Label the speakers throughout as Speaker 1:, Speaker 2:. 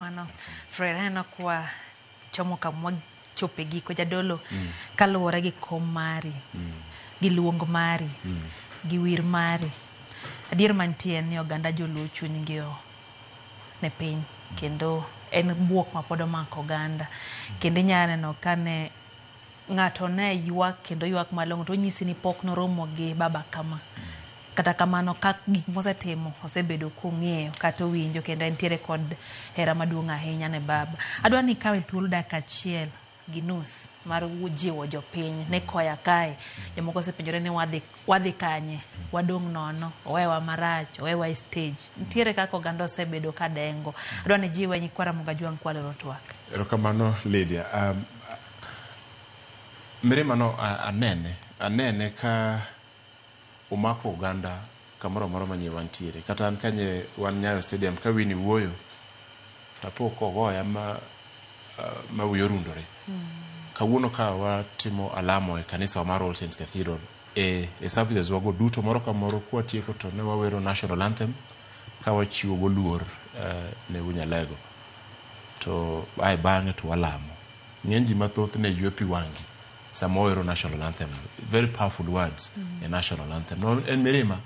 Speaker 1: Erokamano. Fred, aneno kwa chomo kama wachope giko jadolo kaluwore gi kom mari, gi luong mari, gi wir mari. Adier mantie en ni oganda joluo chunygi ne piny kendo en buok ma pod omako oganda. Kendo inyalo neno kane ng'ato ne ywak kendo ywak malong'o to onyisi ni pok noromo gi baba kama. Kata kamano ka gik mosetimo osebedo kong'eyo kata owinjo kendo entiere kod hera maduong' ahinya ne baba. Adwa ni ikawe thuolo dakika achiel gi nus mar jiwo jopiny ni koya kae jomoko osepenjore ni wadhi kanye, wadong' nono, owewa marach, owewa e stage. Nitiere kaka oganda osebedo ka dengo. Adwa ni jiwe nyikwa Ramogi Ajwang' kwaloro twak.
Speaker 2: Erokamano Lydia. Mirima no anene ka omako oganda kamoro amora manye wantiere. Kata an kanye wan Nyayo Stadium ka Winnie wuoyo, tapo kogoya ma wiya orundore. Kawuono ka watimo alamo e kanisa mar All Saints Cathedral, e services wago duto moro ka moro kwatieko to ne wawero national anthem ka wachiwo go luor ne Unyalego. To ae bang'e to walamo. Ng'eny ji mathoth ne ywe pi wang'gi sama wawero national anthem. Very powerful words e national anthem. No, en mirima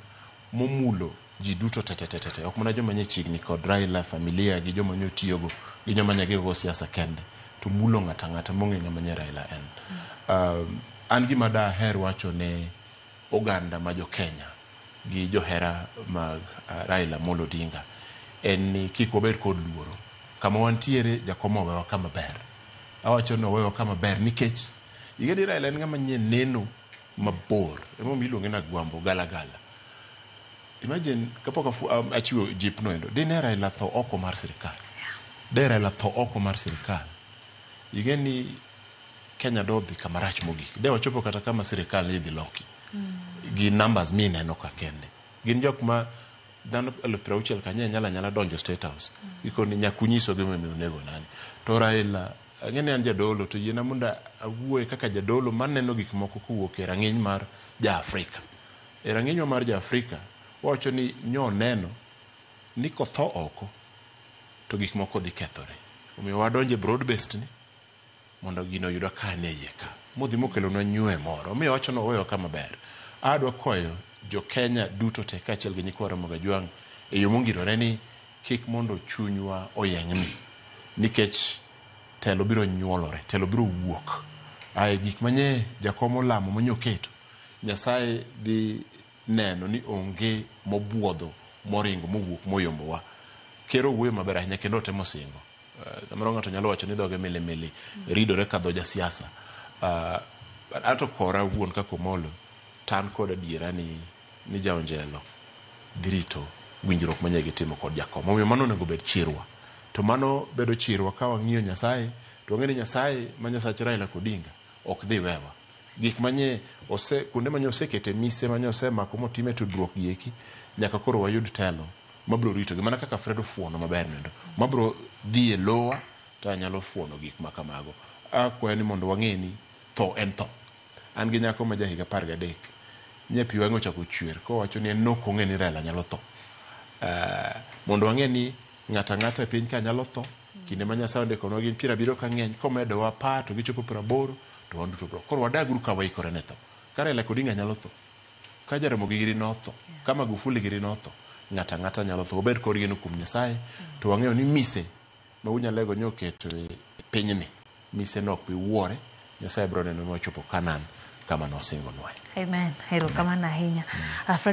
Speaker 2: momulo ji duto te te te te. Ok mana joma nye chiegni kod Raila, familia gi joma nyo tiyogo gi joma nye gigo siasa kende. To mulo ng'ata ng'ata mong'eyo ng'ama nye Raila en. An gima daher wacho ne oganda ma jo Kenya gi johera mag Raila Amolo Odinga en ni kik wabed kod luoro. Kama wantiere jakom owewa kama ber. Awacho ni owewa kama ber nikech ing'e ni Raila en ng'ama nye neno mabor. Emomiyo iluonge ni Agwambo gala gala. Imagine kapok achiwo jip no endo, dine Raila tho oko mar sirikal. De Raila tho oko mar sirikal. Ing'e ni Kenya do dhi kama rach mogik. De wachopo kata kama sirikal ne idhi loki. Gi numbers mineno ka kende. Gin jok ma dhano 60,000 kanye nyala nyala donjo State House. Gikoni nyaka unyiso gimomiyo onego nani. To Raila, ang'e ni an jadolo to yiena mondo awuoye kaka jadolo maneno gik moko kowuok e rang'iny mar ja Afrika. E rang'inywa mar ja Afrika, wawacho ni nyo neno ni kotho oko to gik moko dhi kethore. Omiyo wadonjo e broad based ni mondo gino oyudwa ka ne iye ka. Modhi mokelonwa nywe moro. Omiyo wacho ni owewa kama ber. Adwa kwayo jo Kenya duto te kaachiel gi nyikwa Ramogi Ajwang' e yo mongirore ni kik mondo chunywa oyeng'ni. Nikech telo biro nyuolore, telo biro wuok. Ae gik manye jakom olamo manyoketo, Nyasaye dhi neno ni onge mobuodho moringo mowuok moyombowa. Ker owuoyo maber ahinya kendo otemo singo. Samoro ng'ato nyalo wacho ni dhoge milimili ridore ka dho jasiasa. Ato kora wuon kaka Omolo, to an kod adiera ni jaonjelo dhi rito winjruok manye gitimo kod jakom. Omiyo mano onego bed chirwa. To mano bedo chirwa ka wang'iyo Nyasaye, to wang'e ni Nyasaye ma Nyasach Raila Odinga ok dhi wewa. Gik manye ose kuonde manye osekete mise manye osemako motime tudruok gi eki nyaka koro wayud telo mabiro ritogi mana kaka Fred ofuono maber nendo mabiro dhi e lowa to anyalo fuono gik ma kamago. Akwayo ni mondo wang'e ni tho en tho. An gi nyako ma jahiga 13 nye pi wang'e ochako chwer kowacho ni en nok ong'e ni Raila nyalo tho. Mondo wang'e ni ng'ato ang'ata e piny ka nyalo tho, kinde ma Nyasaye ondikonwa gin 70 ka ng'eny, komedowa 10 to gichopo 80 to wan duto bro. Koro wadaguru ka waikore ne tho. Ka Raila Odinga nyalo tho, ka Jaramogi giri notho, ka Magufuli giri notho, ng'ato ang'ata nyalo tho. Wabed kod geno kuom Nyasaye, to wang'eyo ni mise ma Unyalego nyoketo e pinyni, mise no ok bi wuore, Nyasaye biro neno ni wachopo Canaan kama nosingonwa.
Speaker 1: Amen. Erokamano ahinya. Fred